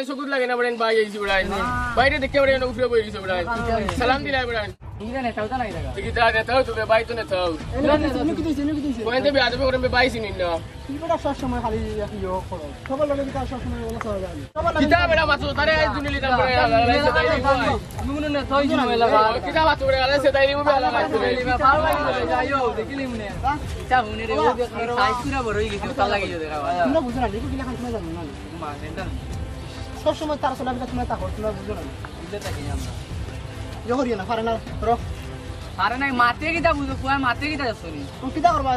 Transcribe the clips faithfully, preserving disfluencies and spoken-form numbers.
চকুত লাগে না বেটাইন, ভাই আইছি বেটাইন। বাইরে দেখে বেটাইন, উপরে বই গেছে বেটাইন। সালাম দিলাই বেটাইন। ইটা নেতাও তো নাই দেখা। ইটা নেতাও তো বে, ভাই তো নেতাও। এনে কি দিছে, এনে কি দিছে, এনে কি দিছে? কইতে বেয়াদবি করেন বে, ভাই চিনি না। কি বেটা সব সময় খালি একই ইয়ে করো। সবার লগে কিতা সব সময় ওলা চলা যায় না। সবার লগে কিতা বেটা মাতো, তারে আজ দুনিলি দাম করে, আল্লাহ, আল্লাহ, আল্লাহ, আল্লাহ, আল্লাহ। আমি মনে নেতাও চিনি না এলাকা। কিতা মাতো বেটা, আল্লাহ, সে তাই নিবো, আল্লাহ, মাতো। যাইও, দেখিলি মনে। কিতা মনে রে, ও দেখ, সাইজ পুরা বড় হয়ে গেছে, তার লাগে দেখা। তোমরা বুঝো না, দেখো কিলা খান তোমরা জানো না। মা, এটা সব সময় তার চলাফেরা তোমরা তা করো, তোমরা বুঝো না। বুঝে থাকি আমরা। ইয়ে করিও না, পারে না, ধরো। পারে নাই, মাতে কিতা বুঝো, পুয়ার মাতে কিতা যাচ্ছ নি? ও কিতা করবা?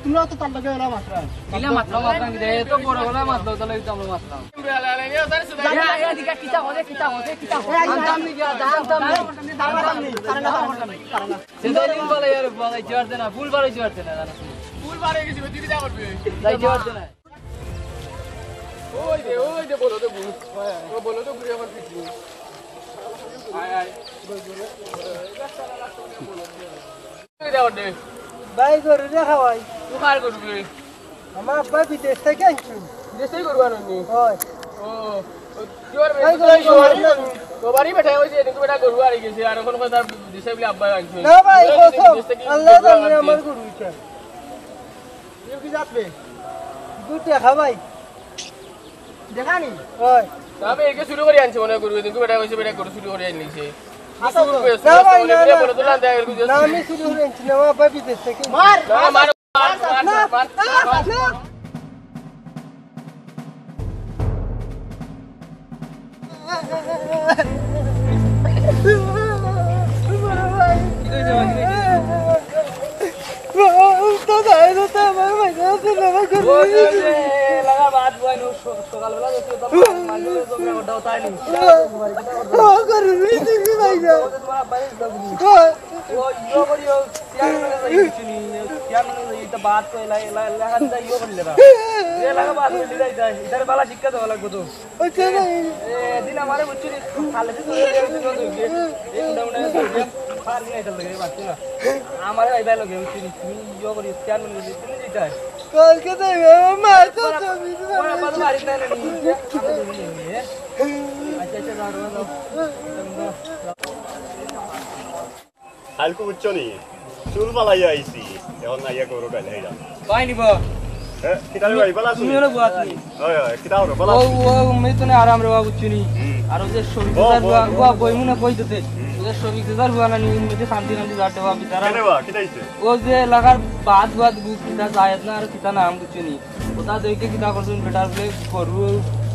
তোমরা তো তার লগে ওলা মাতরা। কিলা মাতলাম, মাতলাম কিতা? এত বড় গলা মাতলো, তাহলে তো আমরা মাতলাম। এ, এ, দিকা কিতা হলে, কিতা হলে, কিতা হলে? এই, এই, আনতাম নি গিয়া, আনতাম নি। তার মাতলাম নি, তার না, তার মাতলাম নি, তার না। সেটা দিন বলে, ইয়ার বলে, জোর দে না, ফুল বারে জোর দে না, জানো। ফুল বারে কিছু দিবি যা করবে। তাই জোর দে না। ওই দে, ওই দে, বলো দে, গুরু। ও বলো দে, গুরু, আমার পিছনে। আয়, আয়। এই দে, ওর দে। ভাই, গরু রে খাওয়াই। তুই কার গরু রে? আমার আব্বা বিদেশ থেকে আনছু। বিদেশ থেকে গরু আননি? হয়। ও, ও, কি ওর ভাই, বেটা, গরু তো খাওয়াই। তো বাড়ি বেটা হয়েছে, কিন্তু বেটা গরু হারিয়ে গেছে, আর এখন কথা বিদেশে বলে আব্বা আনছে। না ভাই, বিদেশ থেকে কসম, বিদেশ থেকে আল্লাহ গরু জানে আনছে। আমার গরু এটা। ইয়ে কি জাত বে? দুধ দেখা ভাই। দেখা নি? হয়। তবে একে চুরি করে আনছে মনে হয় গরু, কিন্তু বেটা কইছে বেটা গরু চুরি করে আনছে। আচ্ছা, চুরি করে, না ভাই, চুরি না, করে না। বলে তো না, দেখ, এরকম না, আমি চুরি করে আনছি না, আমার আব্বা বিদেশ থেকে। মার, না, মার, মার, মার, না, মার, মার, না, মার। না। ও, যে, যে, লাগা ভাত বয়, নো, স-, সকালবেলা দেখছি তো মাঝে ঝগড়া করতে হতো, তাই নি? ও, যে তোমার আব্বাই ও, ইয়ো করি, ও, চেয়ারম্যানে যাই কিছু নি, চেয়ারম্যানে যাই, এটা বাদ তো এলা, এলা, এলা, হাত দা ইয়ো করি লেবা। এ লাগা বাদ হইলি যাই, যাই, এটারে বালা শিক্ষা দেওয়া লাগবো তো। আচ্ছা, না। এ, দিন আমারে বুঝছি নি, খালে সে তুলে দিয়ে দিল তো, এই, এই মুন্ডা মুন্ডা করে দিয়ে, পার নিয়ে এটা লাগে, বাঁচছে না। আমারে ভাই ভাই লগে বুঝছি নি, তুমি ইয়ো করি, চেয়ারম্যানে যাই, তুমি যেটা। কালকে তো আমার মা তো ওরা, জমি ওরা বাবা বাড়ি নাই না, নি, আমরা জমি নেই, এ? আচ্ছা, আচ্ছা, যাও, যাও, যাও। কালকে বুঝছো নি? চুল ফালাইয়া আইছি। এখন না ইয়া করো, কাইলে আইলাম। ভাই নিব। এ, কিতা রে ভাই, ভালা আছো? তুমি ওরা বুয়াত নি? হয়, হয়, কিতা করো, ভালা ও, আছো? ও, উম্মি তো না আরাম রে বাবা, বুঝছো নি? হুম। আর ওই যে শফিক ও, দাদার ও, বুয়া, ও, বুয়া, ও। বইমু না কই দিতে। হুম। ওই যে শফিক দাদার বুয়া না নি, উম্মি তো কান্দি কান্দি যাতে বাবা, তারা কেনে বা, কিতা হইছে? ও যে এলাকার বাদ বাদ গু-, কিতা জায়েদ না আর কিতা নাম, বুঝছো নি? ওটা দেখে কিতা করছইন, বেটার বলে গরু,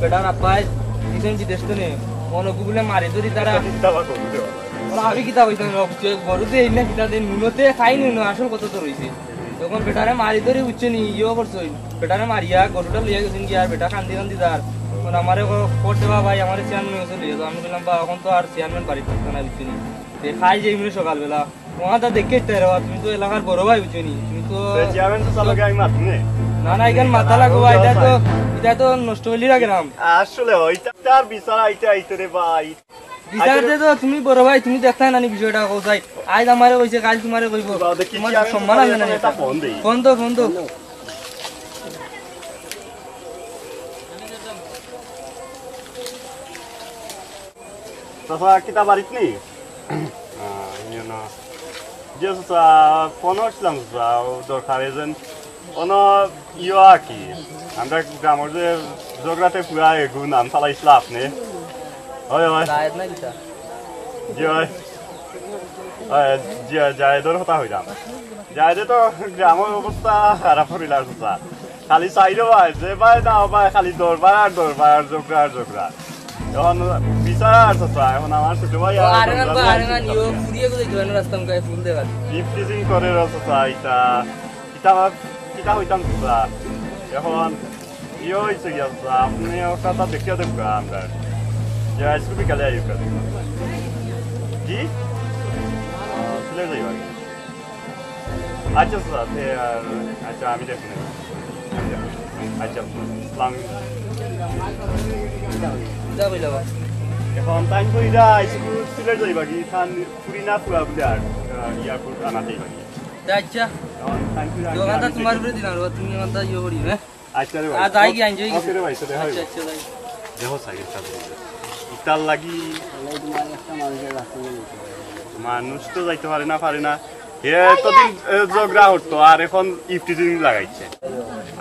বেটার আব্বায় দিছেন বিদেশ তো নে, অনকু বলে মারি ধরি তারা। চিন্তা বা করু দে বাবা। ওরা আমি কিতা কইতাম, যে গরু দে না কিতা দে, নুনতে খাই নি, নুন আসল কত তো রইছে। তখন বেটারে মারি ধরি, বুঝছো নি, ইয়ো করছইন। বেটারে মারিয়া গরুটা লইয়া গেছেন কি, আর বেটা কান্দি কান্দি যার। তখন আমারে ক-, করতে বা ভাই, আমারে চেয়ারম্যান গেছে লইয়া যাও। আমি কইলাম, "বা, এখন তো আর চেয়ারম্যান বাড়ি থাকতো না, বুঝছো নি? তে খাই যাই মিলে সকালবেলা।" ওখানটা দেখে ইতা রে, তুমি তো এলাকার বড় ভাই, বুঝছো নি? তুমি তো তো চেয়ারম্যান তো চালকে আমি মাত নে। না, না, এখানে মাথা লাগবো, এটা তো, এটা তো নষ্ট হইলি না গ্রাম। আসলে ওইটা তার বিচার আইতে আইতে রে ভাই। বিচার দে তো, তুমি বড় ভাই, তুমি দেখতায় না নি বিষয়টা কোথায়? আজ আমারে কইছে, কাল তোমারে কইবো। বাবা, দেখি তোমার চেয়ারম্যান সম্মান আছে না? এটা ফোন দেই। ফোন তো, ফোন তো। চাচা, কিতা বাড়িত নি? আহ, ইয়ে না। জি, চাচা, ফোন করছিলাম, চাচা, ও দরকারে যেন। অনো ইয়ো আর কি, আমরা গ্রামর যে ঝগড়াতে পুরা এগু নাম ফালাইছিলা আপনি। হয়, হয়। জায়েদ না কিতা? জি, হয়। হয়, জি, হয়, জায়েদর কথা কইলাম। জায়েদে তো গ্রামর অবস্থা খারাপ করিলা, চাচা। খালি চাইরো ভাই, যে ভাই না ভাই, খালি দরবার আর দরবার, আর ঝগড়া আর ঝগড়া। এখন বিচার আর চাচা, এখন আমার ছোট ভাই আর আরে না, আমরা আরে না, ভাই নিও, পুড়িয়ে গেলে জয়েন রাস্তা মুখে ফুল দেবার। ইফটিজিং করে রে চাচা, ইটা, ইটা আমার, ইটা হইতাম চাচা। এখন ইয়ে হইছে গিয়া চাচা, আপনি ওটা তা দেখিয়া দেখবা আমরা। যে আজকে বিকালে আইবা। জি? আহ, সিলেট যাইবা। আচ্ছা, আচ্ছা, তে, আহ, আচ্ছা, আমি দেখি না। আচ্ছা, আচ্ছা, আসসালামু আলাইকুম। যা বইলা বা। এখন টাইম কই যায়, শুধু সিলেট যাইবা কি? খান পুরি না পুরা বলে আর, আহ, এয়ারপোর্ট আনাতেই বাকি। তে আচ্ছা। এখন টাইম কই যায়, দোকানটা আমি তোমার দেখি। উপরে দিলাম, তুমি আমারটা ইয়ে করি, হ্যাঁ? আচ্ছা রে ভাই। আর যাই কি আনছো? ওকে রে ভাই, সাথে হয়। আচ্ছা, আচ্ছা, যাই। দেখো সাইকেল চালাইতে। ইতার লাগি মানুষ তো যাইতে পারে না, পারে না। হে এতদিন, এ, ঝগড়া করতো, আর এখন ইফটিজিং লাগাইছে।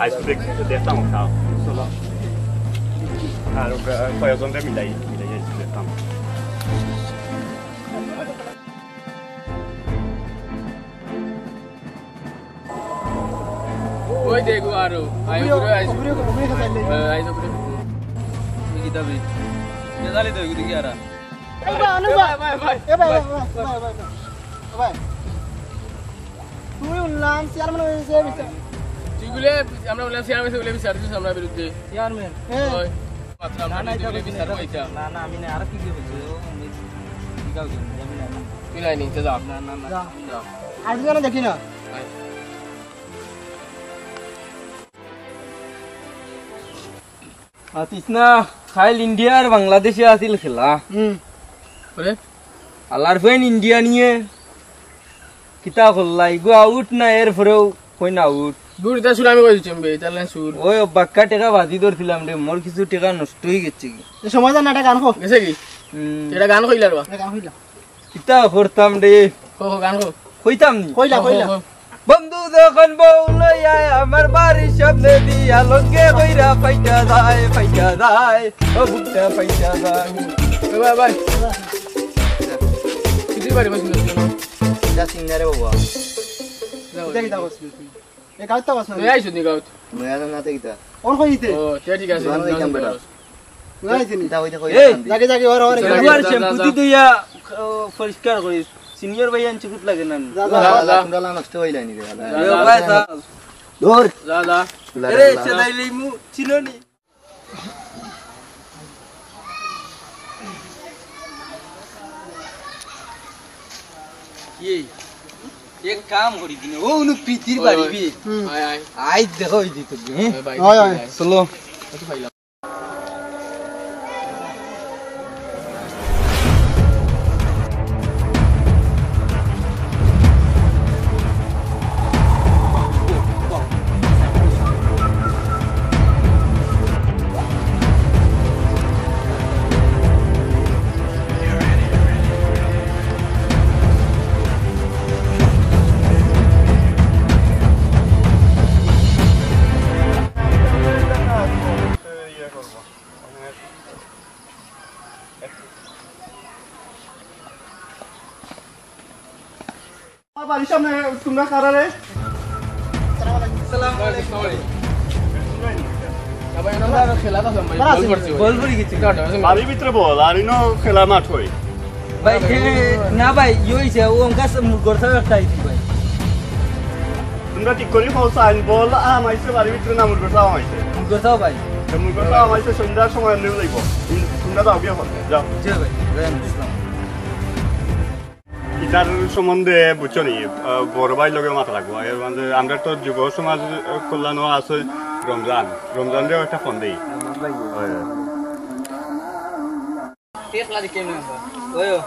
আইজ দেখ-, দেখতাম, খাও। চলো। আর কয়েকজনরে মিলাই, মিলাই আইজ দেখতাম। ওই দেখো আরো। আই উপরে, আই উপরে। উপরে, উপরে, উপরে। হ্যাঁ, আই উপরে। এই কিতাবে। এ জানি তো, এগুলো কি আরা? এ ভাই, অনু ভাই। এ ভাই, ভাই, ভাই। এ ভাই, ভাই, ভাই, ভাই, ভাই, ভাই। তুই উঠলাম, চেয়ারম্যান হয়ে গেছে, বিচার। তুই বলে, আমরা বললাম, চেয়ারম্যান হয়ে গেলে বিচার দিস আমরা বিরুদ্ধে। চেয়ারম্যান? হ্যাঁ। ওই। আচ্ছা, আমরা না, না, বিরুদ্ধে এটা বলে বলছি না, বিচার এটা হইতা। বলছি না, না, আমি না, আর কি দিয়ে বলছি? ও, আমি ঠিক আছে, আমি না। তুই নাই, নিচে যা। না, না, না, যা। আমি যাও। আর যেন দেখি না। আয়। আতিস না, খাইল ইন্ডিয়া আর বাংলাদেশে আছিল খেলা। হুম। পরে? আলার ফেন ইন্ডিয়া নিয়ে কিতা করলা? ইগু আউট না, এর পরেও কই না আউট। দূর, ইতা সুর আমি কই দিচ্ছি, বে, ইতা লাইন সুর। ওই বাক্কা টেকা বাজি ধরছিলাম রে, মোর কিছু টেকা নষ্ট হয়ে গেছে কি। এ সময় যা না, এটা গান কো। গেছে কি? হুম। এটা গান কইলার বা? এটা গান কইলা। কিতা করতাম রে? কো, কো, গান কো। কইতাম নি? কইলা, কো, কইলা। কো, কো। বন্ধু যখন বউ লইয়া আমার বাড়ির সামনে দিয়া লঙ্গে কইরা ফাইটা যায়, ফাইটা যায়, ও বুকটা ফাইটা যায়। এ ভাই, ভাই। কিছু বাড়ি বসে না। এটা সিঙ্গারে বাবা। যাও, এটা কিতা করছিস তুই? এ গাউত তো বস না। তুই আইছ নি গাউত? ময়া না তে কিতা? ওর কই দিতে? ও, সে ঠিক আছে। দোকানে যাইতাম বেটা। তুই আইছ নি? কিতা হইতে কই এই, যাইতাম দি? যাকে, যাকে, ওর, ওর, যা, ওর। যা, যা, শ্যাম্পু যা। দি দিয়া, ও, পরিষ্কার করিস। সিনিয়র ভাই আনছি, খুব লাগে না। যা, যা, যা, যা, যা। তোমরা লা নষ্ট হইলাই নি রে, যা, এ, যা, ভাই, যা। যা। দূর। যা, যা। এরে, যা। সে দাইলে ইমু চিনো নি? কি? এক কাম করি দিনে, ও উনু প্রীতির ওই, বাড়ি ওই। বি। হুম। আয়, আয়। আই দেখো ওই দিকে, হ্যাঁ? ওই, ভাই, ওই, ওই। ভাই। চলো। একটু পাইলাম। আমার বাড়ির সামনে তোমরা কারা রে? আসসালামু আলাইকুম। ভাই, আমরা খেলা তো ভাই, বল করছি ভাই। বল করি গেছি। বাড়ির ভিতরে বল, আর ইনো খেলা মাঠ হই। ভাই, এ, না ভাই, ইয়ে হইছে, ও আমকা মুরগর সাথে একটা আইছি ভাই। তোমরা ঠিক করি বলছো, আইন বল, আম আইছে বাড়ির ভিতরে না মুরগর সাথে আম আইছে? মুরগর সাথে ভাই। তো মুরগর সাথে আম আইছে, সন্ধ্যার সময় নিয়ে যাইব। তোমরা যাও গিয়ে হল, যাও। জি ভাই, যাই আমি বুঝলাম। ইতার সম্বন্ধে বুঝছো নি? আহ, বড় ভাইর লগে মাতা লাগবো। এর মাঝে আমরা তো যুব সমাজ কল্যাণও আছে রমজান। রমজানরেও একটা ফোন দেই। হয়, হয়। কে খেলা দেখে এমনি হতো? ওই ও,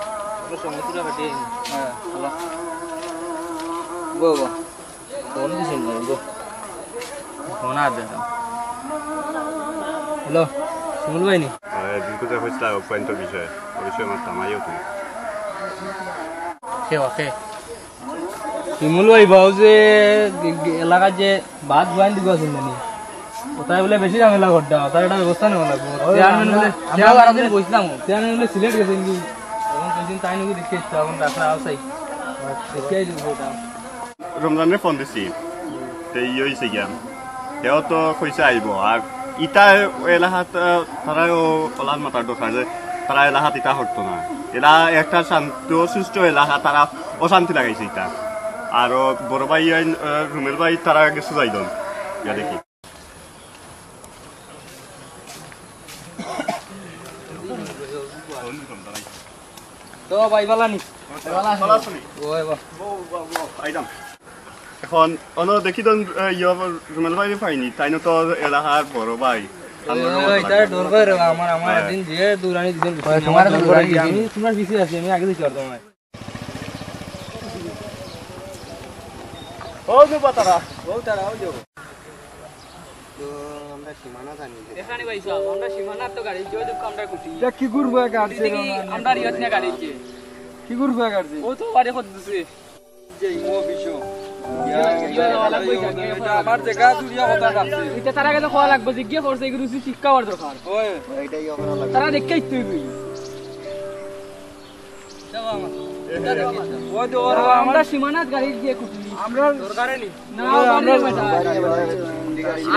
ওর সঙ্গে তুলে কাটিয়ে নি। হ্যাঁ, হ্যালো। গো, গো। ফোন দিছে নি, গো। ফোন আর দেখো। হ্যালো, শিমুল ভাই নি? আরে, দিন কোথায় হয়েছিল, অত্যন্ত বিষয়। ওই বিষয়ে আমার থামাইও তুমি। কে, কে? শিমুল ভাই, বাউ যে এলাকার যে বাদ গোয়াইন দিকে আছেন জানি, ওটাই বলে বেশি ঝামেলা করতে, তার একটা ব্যবস্থা নেওয়া লাগবে। ওই চেয়ারম্যান আমরা, বলে, আমরা চেয়ারম্যান আরো দিন বলে, বসলাম। চেয়ারম্যান বলে সিলেট গেছেন কি? এখন দুই দিন তাই নাকি দেখতে ইচ্ছা, এখন ডাকলে আও চাই। দেখতে আই দিব ওটা। রমজানরে ফোন দিছি, তে ই হইছে গিয়া, হেও তো কইছে আইব। আর ইতা এলাকাত, আহ, তারাও কলার মাথার দোকান যে তারা এলাকাত ইতা হরতো না। এলা একটা শান্ত সুষ্ঠু এলাকা, তারা অশান্তি লাগাইছে ইতা। আর ও বড় ভাই, আহ, রুমেল ভাই, তারা গেছে যাইদন। ইয়া দেখি। তো ভাই, বালা নি? বালা আছো নি? ওই বা। আইতাম। এখন অনো দেখি তো, আহ, ইয়া, রুমেল ভাই পাইনি, তাইন তো এলাকার বড় ভাই। ওই, ওই, ওই, তার ডর করে রে, আমার, আমার হ্যাঁ। একদিন যে দৌড়ানি দিছেন, ওই, তোমার তো দৌড়ানি দৌড়ানি দিছেন। আমি তোমার পিছে আছি, আমি আগে দিতে পারতাম না। ও যে বাতারা। ও তারা, ও যে। তো আমরা সীমানা জানি যে এখানে ভাই সাহেব, আমরা সীমানার তো গাড়ি, যে দুঃখ আমরা কুটি। ইটা কিগুর ফুয়া গাড়ছে দেখি রে? আমরা রিয়ত নিয়ে গাড়ি যে। কিগুর ফুয়া গাড়ছে? ও তো বাড়ি কত দিছে। যে ইমো অফিসো। ইয়া, ইয়া, ইয়া, ইয়া, আমার জাগা জুড়িয়া কথা রাখছে। ইটা তারা গেলে কওয়া লাগবো, জিজ্ঞেস করছে, এগুলো উচিত শিক্ষা হওয়ার দরকার। ওই। এটাই করা লাগবে। তারা দেখেই তুই বুঝি। ওই তো, ওই তো, আমরা সীমানাত গাড়ি দিয়ে কুটি। আমরা দরকারে নি। না, ওই, বাড়ি আমরা বেটা।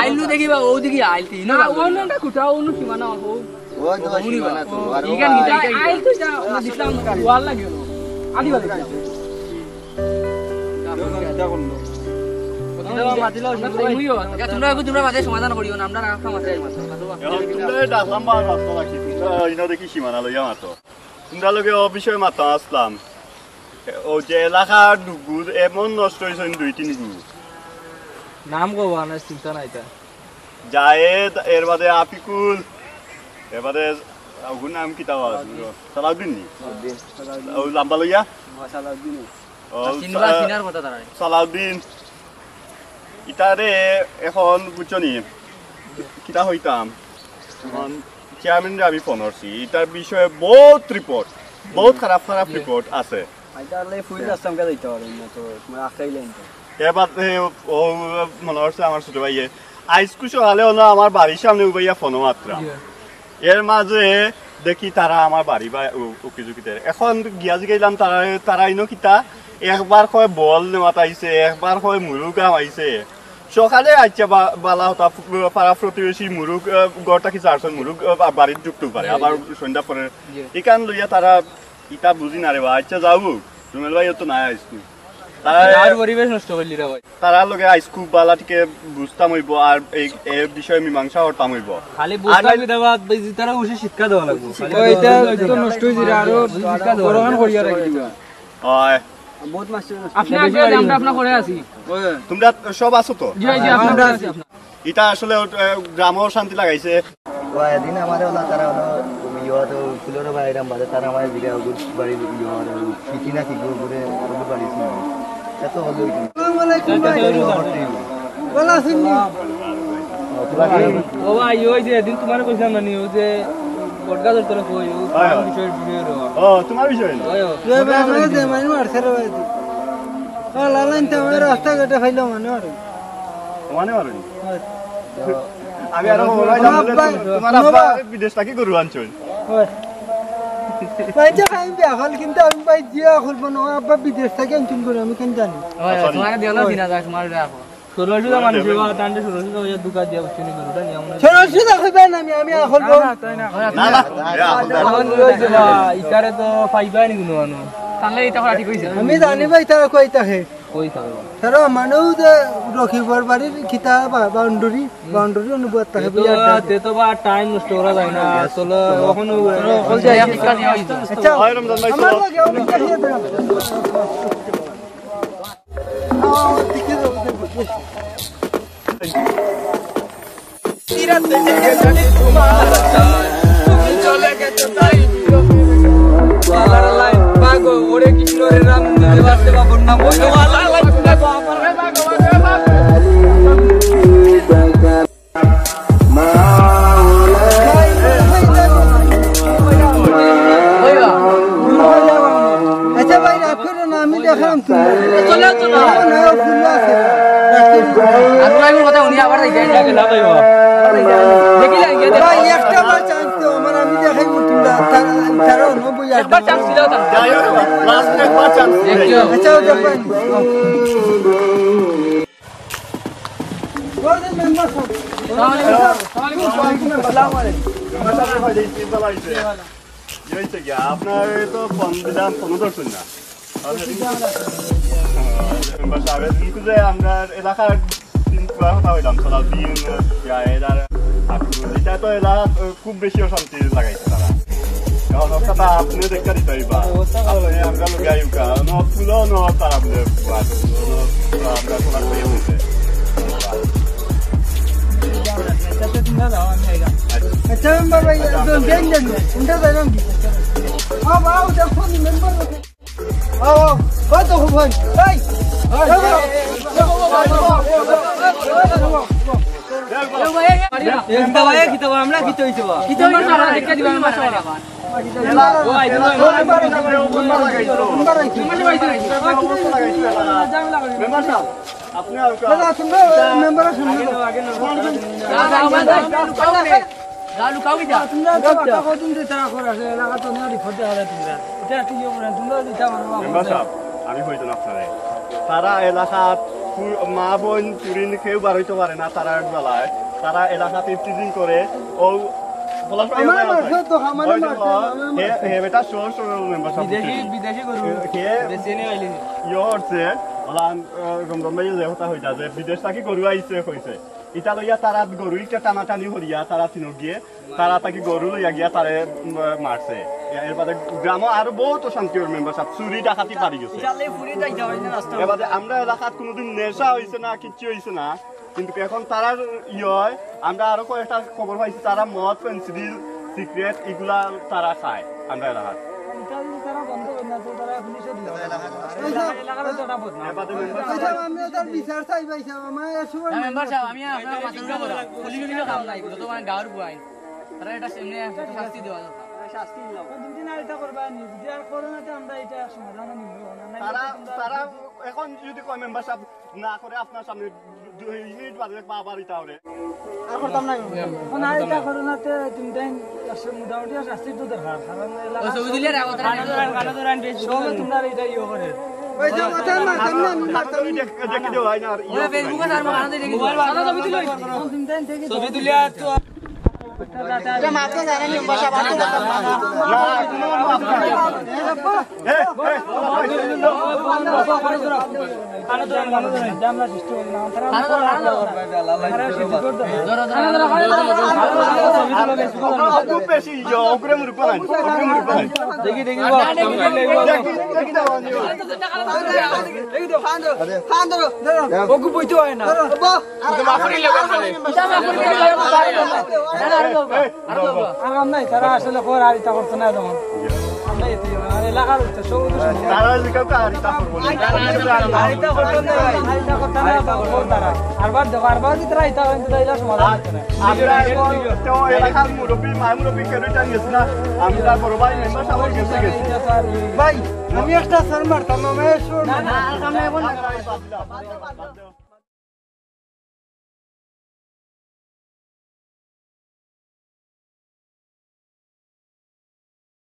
আইলু দেখি বা, ও দেখি আইল তিন না, ও না, না, কুটা, ও না সীমানা, ও। ওই তো সীমানা তো, আর ও ঠিক আছে, আইল। আইল তো যা, আমরা দেখলাম, ওয়াল লাগে। আদি বাদে। তোমরা, তোমরা মাঝে সমাধান করিও না, আমরা রাখা মাঝে মাত্র। এখন তোমরা এটা লম্বা রাস্তা রাখি, তোমরা ইনো দেখি সীমানা লইয়া মাতো। তোমরা লগে অ বিষয়ে মাতা আসলাম। ও যে এলাকার ডুগুর এমন নষ্ট হইছে দুই তিন গু। নাম কবা না, চিন্তা নাই তা। জায়েদ, এর বাদে আফিকুল, এর বাদে ওগুর নাম কিতা বা? সালাউদ্দিন নি? ও লাম্বা লইয়া? ও, চিনবা, সা-, চিনার কথা তারা। সালাউদ্দিন, ইতারে এখন বুঝছো নি? কিতা হইতাম? এখন চেয়ারম্যানরে আমি ফোন করছি। ইতার বিষয়ে বহুত রিপোর্ট, বহুত খারাপ খারাপ রিপোর্ট আছে। আইতা আল্লাহ ফুল আসতাম কে দিতে পারেন না তো, তোমার আখাই লাইন তো। এবার, এ, ও মনে হচ্ছে আমার ছোট ভাইয়ে আইজকু সকালে হলো আমার বাড়ির সামনে উবাইয়া ফোন মাত্রা। এর মাঝে দেখি তারা আমার বাড়ি বা উ-, উকি ঝুঁকি দেয়। এখন গিয়া জিগাইলাম তারা, তারা ইনো কিতা? একবার কয় বল নেওয়াত আইছে, একবার কয় মুরুগ আম আইছে। সকালে আইছে বা-, বালা হতা ফু-, পাড়া প্রতিবেশী মুরুগ, আহ, গড়টা কি চারশো মুরুগ, আহ, বা-, বাড়ির ঢুকতেও পারে, আবার সন্ধ্যা পরে। ইকান লইয়া তারা ইতা বুঝি না রে বা। আচ্ছা, যাও, রুমেল ভাই তো নাই আইজকু। তারা আর পরিবেশ নষ্ট করলি রে ভাই। তারা লগে আইজকু বালা টিকে বুঝতাম হইব, আর এই, এই বিষয়ে মীমাংসা করতাম হইব। খালি আর বুঝতাম নাইলে কি দেবা, তারা উচিত শিক্ষা দেওয়া লাগবো। খালি ওই, এটা তো নষ্ট হয়ে যাবে, আরো শিক্ষা দেওয়া বড় লাগবো। করিয়া রাখি দিবা। হয়। বহুত মাছ ছিল। আপনি আগে, আমরা আপনার করে আছি। তোমরা সব আছো তো? জি, জি, আপনার করে আছি। ইটা আসলে, আহ, গ্রামও শান্তি লাগাইছে। ও এদিন আমারে ওলা তারা হলো ইয়া তো ফুলর বাইরাম বাদে তারা আমার দিকে ওগুর বাড়ি ইয়া আর পিটি না কি গো ঘুরে ওগুর বাড়ি ছিল। এত হলো কি? আসসালামু আলাইকুম ভাই। ভালো আছেন নি? ও ভাই, ওই যে এদিন তোমারে কইছিলাম না নি, ওই যে বটগাছর তলে কই, ও হয়, হয়। বিষয় বিষয় রে। ও, তোমার বিষয় না? ওই, ওই। রে ভাই, আমারে যে মারি মারছে রে ভাই। ও লালাইন তো আমার রাস্তাঘাটে খাইলো মানে মারে। মানে মারনি? হয়। আমি আরো আমার ভাই জানলে আব্বা, তোমার আব্বা বিদেশ থাকি গরু আনছইন। হয়। ভাই, যে ভাই, আমি বেআকল, কিন্তু আমি ভাই যে আকল বনো, আব্বা বিদেশ থাকি আনছইন গরু, আমি কেন জানি? হয়, আচ্ছা, তোমার দিও না, হয়। দিন হাজার, তোমার বেআকল। ষোলোশো মানুষ, এবার তান্ডে ষোলোশো টাকা দুকা দিয়া বুঝছি নি গরুটা নিয়ে আমরা। ষোলোশো টাকা কইবেন আমি, আমি আকল বন। না, না, না, না, না। আকল বন। ইতারে তো পাইবাই নি কোনো মানুষ। তাহলে এটা করা ঠিক হইছে। আমি জানি ভাই, তারা কই থাকে। কই থাকবো? তারা মানেও যে রকিবর বাড়ির কিতা বা-, বাউন্ডারি, বাউন্ডারি অনুবাদ থাকে, তে তো, বুঝলি? তে তো বা টাইম নষ্ট করা যায় না। চলো, এখন আচ্ছা, হয় রমজান ভাই, আমার চলো। লাগে অনেক কাছে আছে। আচ্ছা ভাই, রাখো না, আমি দেখাম তুমি। চলে আসো না। না, না, ফুল আছে। আর ভাই, কথা উনি আবার যাই, যাই, যাই, না ভাই, বাবা। দেখি না, ইয়ে দেখো। ভাই, একটা বার চান্স দাও আমার, আমি দেখাইব তোমরা। তারা, তারা নব্বই একবার চান্স দিলাও তো। যাই হোক, লাস্ট একবার চান্স দিলাও। আচ্ছা, ওই দেখবেন। ওই যে মেম্বার সাহেব। আসসালামু আলাইকুম। ওয়ালাইকুম আসসালাম। মেম্বার সাহেব, ভাই, এই চিন্তা লাগছে। কি হইছে কি? আপনার তো ফোন দিলাম, ফোনও ধরছেন না। মেম্বার সাহেব, এদিন যে আমরা এলাকার তিন পুরা কথা হইলাম, সালাউদ্দিন, জায়েদ আর আব্দুল। এটা তো এলাকা খুব বেশি অশান্তি লাগাইছে তারা। এখন অবস্থাটা আপনি দেখতে দিতে হইবা। অবস্থা ভালো আপনি হইছে। আমরা লোক আইউকা, ন ফুলো ন তারা বলে, আমরা খোলা করে হইছে। আচ্ছা, মেম্বার ভাই, আচ্ছা, একদম আপনার দেন, দেন, দেন। উল্টা যাইলাম কি? আও, আও, দেখো নি, মেম্বার। আও, আও, কত খুব হয়? এই, এই, এই, এই, এই, এই, এই, এই, এই, এই, এই, এই, এই, এই, এই, কিতা ভাই, কিতা ভাই, আমরা কিতা অইছে বা? কিতা অইছে? আমরা দেখে দিবা, আমরা সব। মেম্বার সাহেব, আপনি আর দাদা, তোমরা মেম্বার আছেন না? আগে নাও, আগে নাও। যা, যা, যা, লুকাও রে। যা, লুকাও কি যা? তোমরা তো কথা কদিন দিয়ে তারা করে আসে, এলাকা তো নিয়ে বিপদ দেখা যায় তোমরা। এটা একটু ইয়ে করে, তোমরা দিতে পারো না। মেম্বার সাহেব, আমি হইতো না আপনারে। তারা এলাকাত পু-, মা বোন চুরিন কেউ বারইতে পারে না, তারার জ্বালায়। তারা এলাকাত ইফটিজিং করে, ও পলাশ ভাই আমার ওখানে মারছে আছে। তো, আমার ওই মারছে, জন্য আমার হে, মারছে। হে বেটা সর সর মেম্বার সাহেব বিদেশি, বুঝলি? বিদেশি গরু। হে, হে বেশি নেই আইলি। ইয়ে হচ্ছে, ওলা, আহ, রমরম ভাই যে কথা হইতা যে বিদেশ থাকি গরু আইছে কইছে। ইটা লইয়া তারা গরু ইটা টানাটানি করিয়া তারা তিনো গিয়ে, তারা থাকি গরু লইয়া গিয়া তারে, উম, মারছে। এর বাদে গ্রামও আরো বহুত অশান্তি ওর মেম্বার সাহেব, চুরি ডাকাতি বাড়ি গেছে। ইশাল্লাহ ফুরি যাইতে হয় না রাস্তা। এর বাদে আমরা এলাকাত কোনোদিন নেশা হইছে না, কিচ্ছু হইছে না, কিন্তু এখন তারার ইয়ে হয়, আমরা আরো কয়েকটা খবর পাইছি, তারা মদ, ফেন্সিডিল, সিগারেট এগুলা তারা খায় আমরা এলাকাত। এটা যদি তারা বন্ধ করে না, তো তারা পুলিশে দিবে। এলাকার তো এটা বদনাম। এর বাদে মেম্বার সাহেব আচ্ছা, আমি তার বিচার চাই ভাই সাহেব, আমার এ সময় না, মেম্বার সাহেব, আমি আপনার মাথার উপরে বলা। পুলিশ উলিশে কাম নাই, এগুলো তো মানে গাঁওর বুয়াইন। তারা এটা সামনে একটা শাস্তি দেওয়া দরকার। শাস্তি দিলাম। দুদিন আর এটা করবা নি, যদি আর করো না, তো আমরা এটা সমাধান নিব না। তারা, তারা এখন যদি কয় মেম্বার সাহেব না করে আপনার সামনে দুই মিনিট বাদে দেখবা আবার ইটা করে। আর করতাম না। এখন আর ইটা করো না, তে তুমি তাই মোটামুটি শাস্তি তো দরকার। কারণ এলাকার ছবি তুলে রাখো, তারা সবে তোমরা এটা ইয়ে করে। ওই যে কথা মারতাম না, আমি মারতাম না। দেখি দেওয়া হয় না আর ইয়ে ওরা Facebook-এ তার বানাতে দেখি। তুমি তাই দেখি ছবি তুলে আর তো এটা মারতে জানে নি, বাসা বানাতে জানে না। না, কোনো মাফ নাই। দেখি, দেখি, দেখি, দেখি। ওকে বইতে হয় না। আর কাম নাই, তারা আসলে খবর আর ইতা করতো না যেমন। আমরা এতে আর এলাকার হইতো, সব তো শুনি। তারা যদি কাউকে আর ইতা করবো না। আর ইতা করতো না, আর ইতা করতো না, তখন খবর তারা। আরবার দেখো, আরবার যদি তারা ইতা হয়, কিন্তু তাইলে সমাধান হইতো না। আমরা এখন তো এলাকার মুরব্বী, মা মুরব্বী কেউ ইতা নিয়েছে না। আমরা বড় ভাই মেম্বার সাহেব গেছে, গেছে। ভাই, আমি একটা সার মারতাম, আমার সুর না, না, আর সামনে এখন